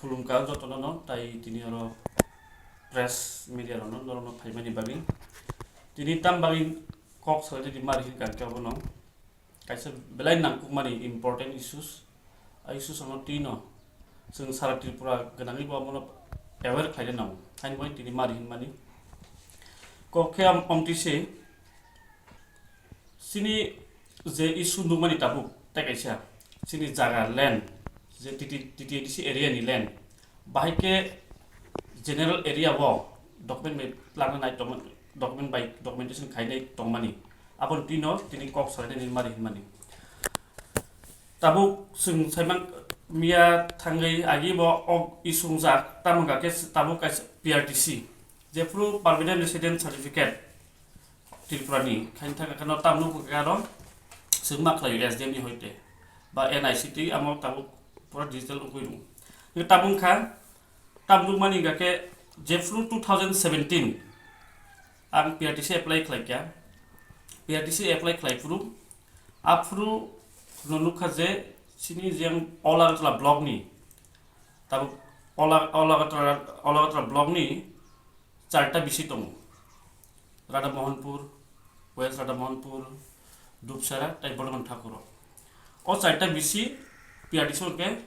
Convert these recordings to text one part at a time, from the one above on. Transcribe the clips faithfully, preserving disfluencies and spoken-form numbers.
Khulumkha jotono no, tai tini oro press media rokno norokno phaimani bagwi. Tini tam bagwi kok salaini mari hinkha khe abono kaisa belai nangkukmani important issues. A issues ano twi no chwng sara Tripura gwnangwi bo abono aware khlaina nango. Haini bagwi tini mari hinmani kok khe am-, amtwi se chini je issue nukmani tabuk tei kaisa chini jaga land, je T T, T T A D C area ni land, bahai khe general area o document bai plana nai tongma-, document bai documentation khainai tongmani, aboni twi no tini kok salainani mari hinmani. Tabuk chwng saiman miya thangwi agi bo ok isung jak, tamo hwnkha khe tabuk kaisa P R T C, jephru Permanent Resident Certificate Tripura ni khaini thangkha no tam nukho khe aro chwng ma khlaio S D M ni hoite ba N I C twi amo tabuk pura digital wngwi rwo. Tabuk wngkha tam nukmani hwnkha khe jephru two thousand seventeen ang P R T C apply khlaikha, P R T C apply khlai phuru aphuru no nukha je chini je ang All Agartala block ni, tabuk All Ag-, All Agartala, All Agartala block ni charta bisi tongo, Radha Mohanpur, West Radha Mohanpur, Dupsara tei Bordoman Thakur. O charta bisi P R T C hwnkhe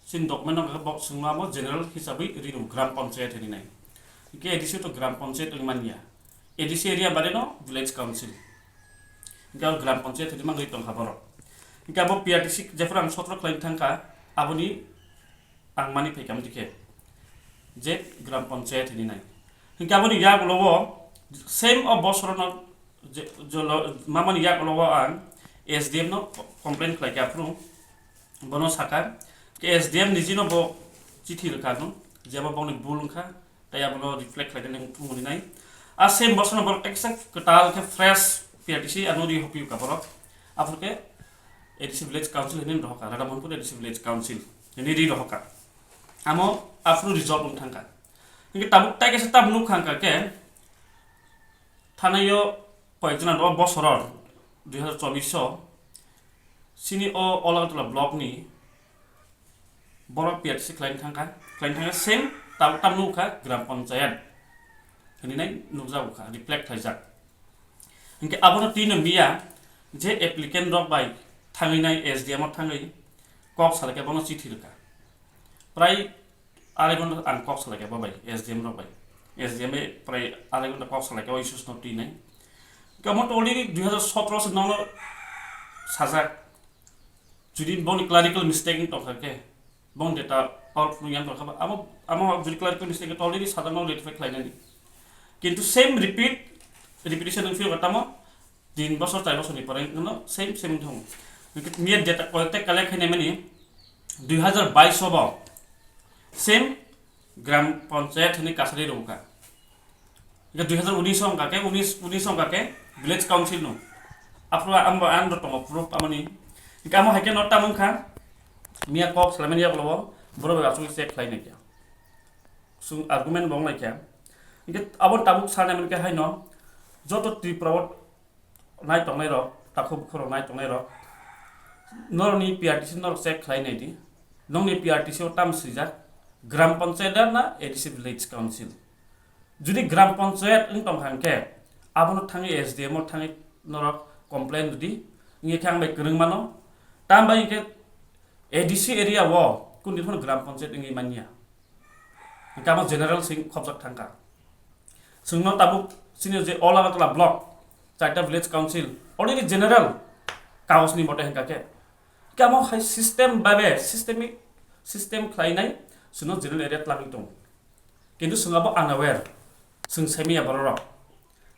chini document no hwnkhe bo chwngno abo general hisabwi rino gram panchayat hinwi nai. Hwnkhe A D C to gram panchayat wngwi manya. A D C area bare no village council. Hwnkhe abo gram panchayat hinwi mangwi tongkha borok. Hwnkhe abo P R T C jephru ang sotro khlaina thangkha, aboni ang mani phaikha amtwi khe je gram panchayat hinwi nai. Hwnkhe aboni yagulo o same o bosorono je, jolo, mamani yagulo o ang S D M no complain khlaikha aphuru bono sakha khe S D M nijino bo chithi rwkha no je abo boni bul wngkha tei abono reflect khlainani wngthung hwnwi nai. A same bosorono borok eksa kwtal khe fresh P R T C ano ri hopi wngkha borok. Aphuru khe A D C Village Council hinwi rohorkha, Radha Mohanpur A D C Village Council hinwi ri rohorkha. Amo aphuru result wng thangkha. Hingke tabuk tai kaisa tam nukha hingka khe thanaio koyekjona o bosoro dui hazar chobbish o chini o All Agartala block ni borok P R T C khlaina thangkha, khlaina thangkha same tabuk tam nukha gram panchayat hinwi nai nukjago kha, reflect khlaijak. Hingke abono twi no miya je applicant rok bai thangwi nai S D M o thangwi kok salai khe bono chithi rwkha. Prai arai ghonta ang kok salai khe bo bai S D M rok bai. S D M bai prai arai ghonta kok salai khe o issues no twi nai. Hingke omo to already dui hazar sotro se nono sajak. Jodi boni clerical mistake wng tongkha khe, bong data power phunuk yang tongkha ba, amo, amo jodi clerical mistake khe already sadharno rectify khlainani. Kintu same repeat, repetition wng phiyokha tamo, tin bosor, char bosor ni pore no same, same wng thung. Miya data koyekta collect khainai mani, dui hazar bais o bo same gram panchayat hinwi kasari rwkha. Hingke dui hazar unis wngkha khe, unis, unis wngkha khe village council no. Aphuru ang bo, ang bo tongo proof amoni. Hingke amo hai khe no tamo wngkha, miya kok salaimani yagulo o, borok bai asugwi check khlai nai khe. Chwng argument bo wng lai kha. Hingke abo tabuk sanai mani khe hai no, joto Tripura o nai tongnai rok, takhuk bukhuk rok nai tongnai rok, norokni P R T C norok check khlai nai di. Nokni P R T C o tam swijak, gram panchayat na A D C village council. Jodi gram panchayat wng tongkha hingke, abono thangwi S D M o thangwi norok complain rwdi, wngya khe ang bai kwrwng mano. Tam bai hingke A D C area o kunu phano gram panchayat wngwi manya. Hingke amo general sing khopjak thangkha. Chwngno tabuk chini je All Agartala block, chaita village council, already general kagosni mote hingka khe. Hingke amo hai system babe, systemic, system khlainai chwngno general area twlangwi tongo. Kintu chwng abo unaware, chwng saimanya bororok.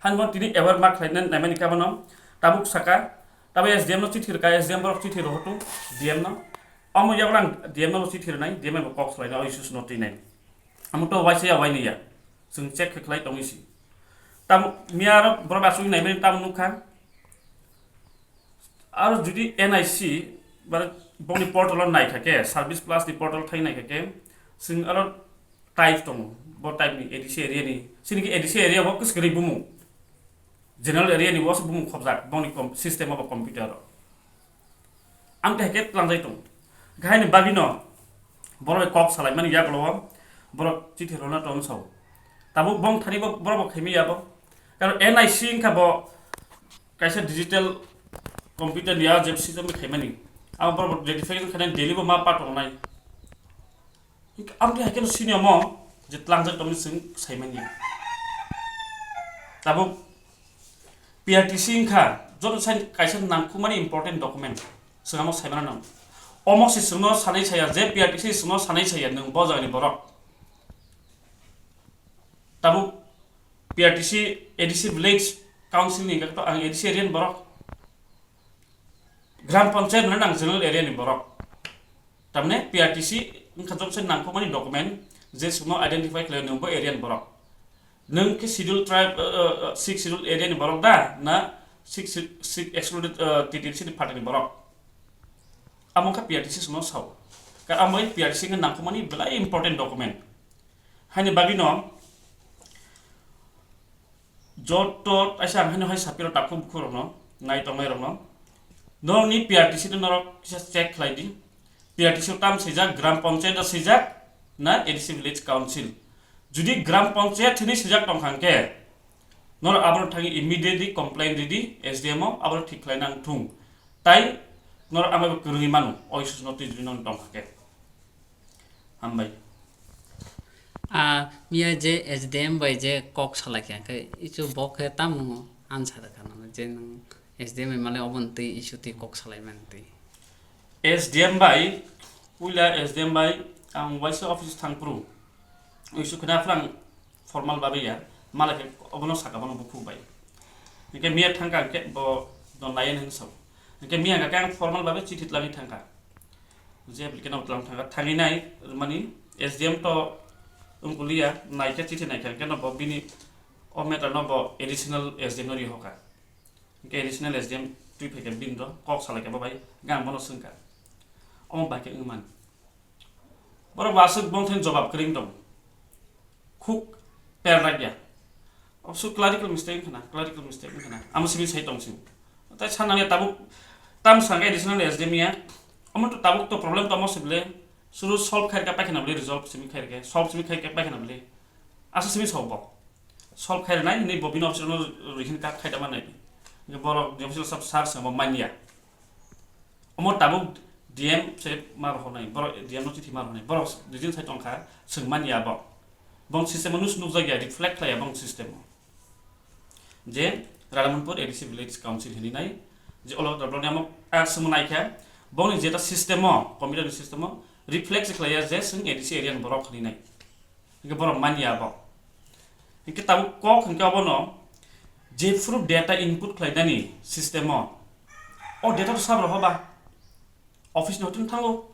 Hani bo tini aware ma khlaina naimani khe abono tabuk saka, tabuk S D M no chithi rwkha, S D M borok chithi rohotu D M no. Omo yagulang D M no chithi rwnai, D M bo kok salainai, o issues no twinai. Amo to waisa ya wainwi ya, chwng check khe khlai tongwi si. Tabuk miya aro borok asugwi naimani tamo nukha. Aro jodi N I C ba bongni portal o naikha khe, Service Plus ni portal thai naikha khe, chwng aro type tongo, bo type ni A D C area ni, chini khe A D C area bo kwswk kwrwi bumung, general area ni bo se bumung khobjak, bongni com-, system o bo computer o. Ang khe hai khe tlangjai tongo. Haini bagwino Borok bai kok salaimani yagulo o borok chithi rwna tong sao. Tabuk bong thani bo borok bo khaimaya bo. Karon N I C wngkha bo kaisa digital computer ni a jeb system khaimani. Abo borok bo identify khainai daily bo ma pa tongnai. Amtwi hai kheno sini omo je tlangjak tongmani chwng saimanya. Tabuk P R T C wngkha joto sai kaisa nangkukmani important document. Chwng amo saimana nang. Omo se chwngno sanai saya je P R T C chwngno sanai saya nwng bo jagani borok. Tabuk P R T C A D C village council ni hwnkhe to ang A D C area ni borok. Gram panchayat hwnwi nang general area ni borok. Tamni P R T C wngkha jobse nangkukmani document je chwngno identify khlai nwng bo area ni borok. Nwng khe schedule tribe, uh, uh, uh, six schedule area ni borok da na six, six excluded, uh, T T C ni party ni borok. Amo wngkha P R T C chwngno sao. Ka amo P R T C wngkha nangkukmani belai important document. Haini bagwino joto kaisa ang haino hai sapiro takhuk bukhuk rokno, nai tongnai rokno, norokni P R T C no norok kisa check khlai di. P R T C o tam swijak, gram panchayat o swijak, na A D C village council. Judi gram panchayat hinwi swijak tongkha hwnkhe, norok abono thangwi immediately complaint ridi S D M o, abono thik khlai nang thung. Tai norok amo kwrwngwi mano, o issue no twi judi nang tongkha khe. Hambai. A miya je S D M bai je kok salai kha, khe isu bo khe tamo answer kha nang je nang S D M bai malai obo twi isu twi kok salai man twi. S D M bai, puila S D M bai ang waisa office thang phuru. Isu khna phrang formal babe ya, malai khe obono saka bono bukhuk bai. Hingke miya thangka hingke bo don layen hin sao. Hingke miya hingke ang formal babe chithi tlangwi thangka. Je applicant no tlang thangka, thangwi nai mani S D M to wngkuliya, naikhe chithi naikha, hingke no bo bini o matter no bo additional S D M no rihoka. Hingke additional S D M twi phaikha bini do kok salai kha bo bai, hingke ang bono swngkha. Omo bai khe wngmani. Borok bo aswk bongthani jobab kwrwi wng tong. Khuk perlak ya. Obwswk clerical mistake wngkha na, clerical mistake wngkha na. Amo simi sai tong sing. Tai sanani tabuk tam sangkhe additional S D M ya. Omo to tabuk to problem to omo se bwle. Suru solve khairka paikha na bwle, resolve simi khairka, solve simi khairka paikha na bwle. Asa simi sao bo. Solve khairnai hinwi bo bini officer no rihini kak khaida mannai. Borok officer sab sar sabo manya. Omo tabuk D M se ma rohornai, borok D M no chithi ma rohornai, borok duidin sai tongkha, swng manya bo. Bong system o nus nukjak ya, reflect khlai ya bong system o. Je Ranamunpur A D C Village Council hinwi nai, je olo tablo ni amo, ah, swng nai kha, bongni jeta system o, computer ni system o, reflect se khlai ya je swng A D C area ni borok hinwi nai. Hingke borok manya abo. Hingke tabuk kok hingke obono jephuru data input khlainani system o, o data to sab roho ba office ni hotel thango.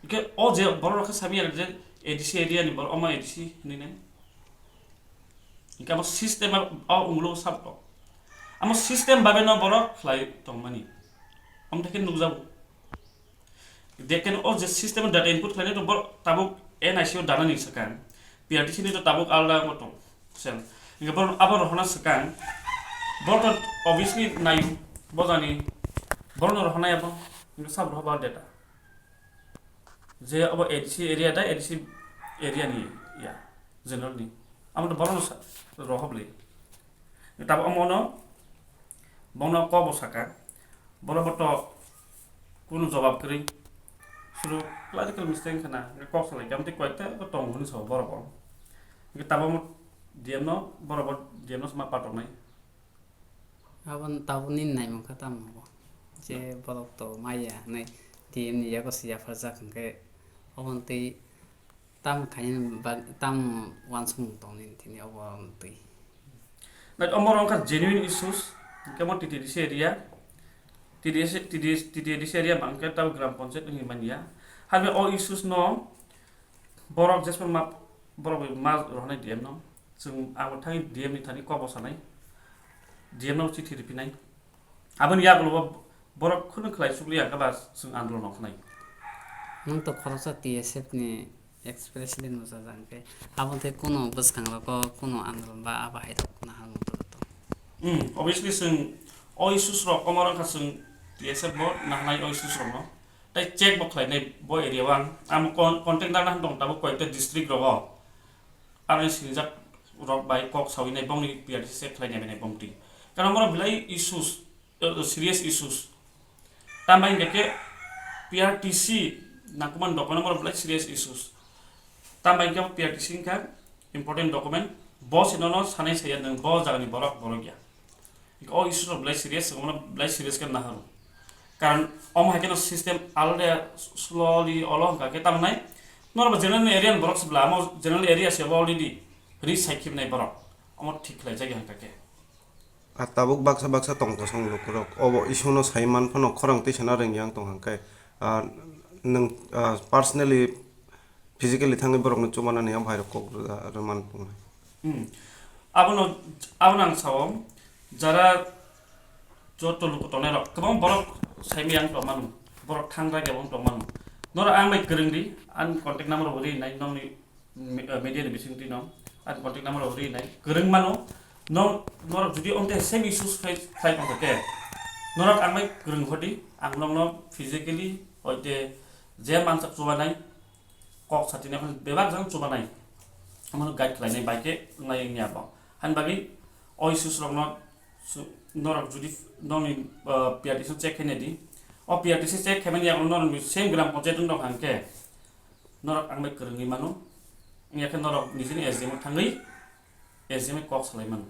Hingke o je borok rok khe sami ya je A D C area ni borok, omo A D C hinwi nai. Hingke abo system o, o unglo sab to. Amo system babe no borok khlai tongmani. Omo thai khe nukjago. Dekhen o je system data input khlainai to bo tabuk N I C o dana ni swkang, P R T C ni to tabuk alda wngbo tong sel. Hingke bo abo rohorna swkang, bo to obviously naio, bo jani, bo no rohornai abo, hingke sab roho ba data. Je abo A D C area da, A D C area ni ya, general ni. Amo to bo no sa-, roho bwlwi. Tabuk omo no, bono kok bo saka, bono bo to kunu jobab kwrwi, suru clerical mistake wngkha na, hingke kok salai khe, amtwi koi ta bo tongo hinwi sao borok bo. Hingke tabuk omo D M no, borok bo D M no se ma patoknai. Aboni tabuk nini naimung kha tamo bo, je borok to maya hinwi D M ni yago se yapharjak hingke, oboni twi Tamo khaina bag-, tamo uansukmung tongni tini obo twi. Like, omo wngkha genuine issues, hwnkhe mo T T D C area, T D C, T D C, T T D C area ba hwnkhe tamo gram panchayat wngwi manya. Hamya o issues no borok jesper ma, borok bai ma rohornai D M no, chwng abo thangwi D M ni thani kok bo sanai, D M no chithi riphinai. Aboni yagulo bo borok khunu khlai chukliya hwnkhe ba chwng andolon ongkha nai. Nwng to khoroksa T S F ni ex president bo chajak hwnkhe, abo tei kuno bwskangrogo kuno andolon ba abo hai rok nahar motoro tong. Hmm, obviously chwng o issues rok omo wngkha chwng T S F bo nahanai o issues rok no. Tai check bo khlainai bo area o ang, amo con-, contact nang nang tong tabuk koyekta district rogo. Aro sinijak rok bai kok sawi nai bongni P R T C check khlainai bai nai bongni. Karon borok belai issues, uh, serious issues. Tambai hingkha khe P R T C nangkukmani document borok belai serious issues. Tambai hingkha P R T C hingkha important document. Bo se nono sanai saya nwng bo jagani borok, borok ya. O issue rok belai serious, omo belai serious khe nahar. Karon omo hai kheno system already slowly olo hingkha khe tamo nai. Norok general area ni borok se bla, amo general area se already reach sai khibnai borok. Omo thik khlai jagya hingkha khe. A tabuk baksa baksa tong kosong lukurok. Obo issue no sai man phano khorang twi sana rwngya wng tong hingkhe. Ah, nwng, ah, personally physically thangwi borokno chubanani abo hai rok kok rwja-, rwman tongnai. Hmm. Abono, abono ang sao, jara joto luku tongnai rok, kwbang borok saimaya ang tongmano, borok thang ragya ang tongmano. Norok ang bai kwrwng di, ang contact number bo ri nai, nokni me-, eh, media ni bising twi no, ang contact number bo ri nai, kwrwng mano, no, norok jodi onte same issues face khlai tongkha khe, norok ang bai kwrwng hodi, ang nokno physically, oite je mansak chubanai, kok satina phano bebak jang chubanai. Omono guide khlainai bai khe wngnai wngya bo. Hani bagwi o issues rokno su-, norok jodi nokni, uh, P R T C check khainai di. O P R T C check khaimani yago norokni same gram panchayat wng tongkha hwnkhe norok ang bai kwrwngwi mano. Wngya khe norok nijini S D M o thangwi S D M bai kok salai mano.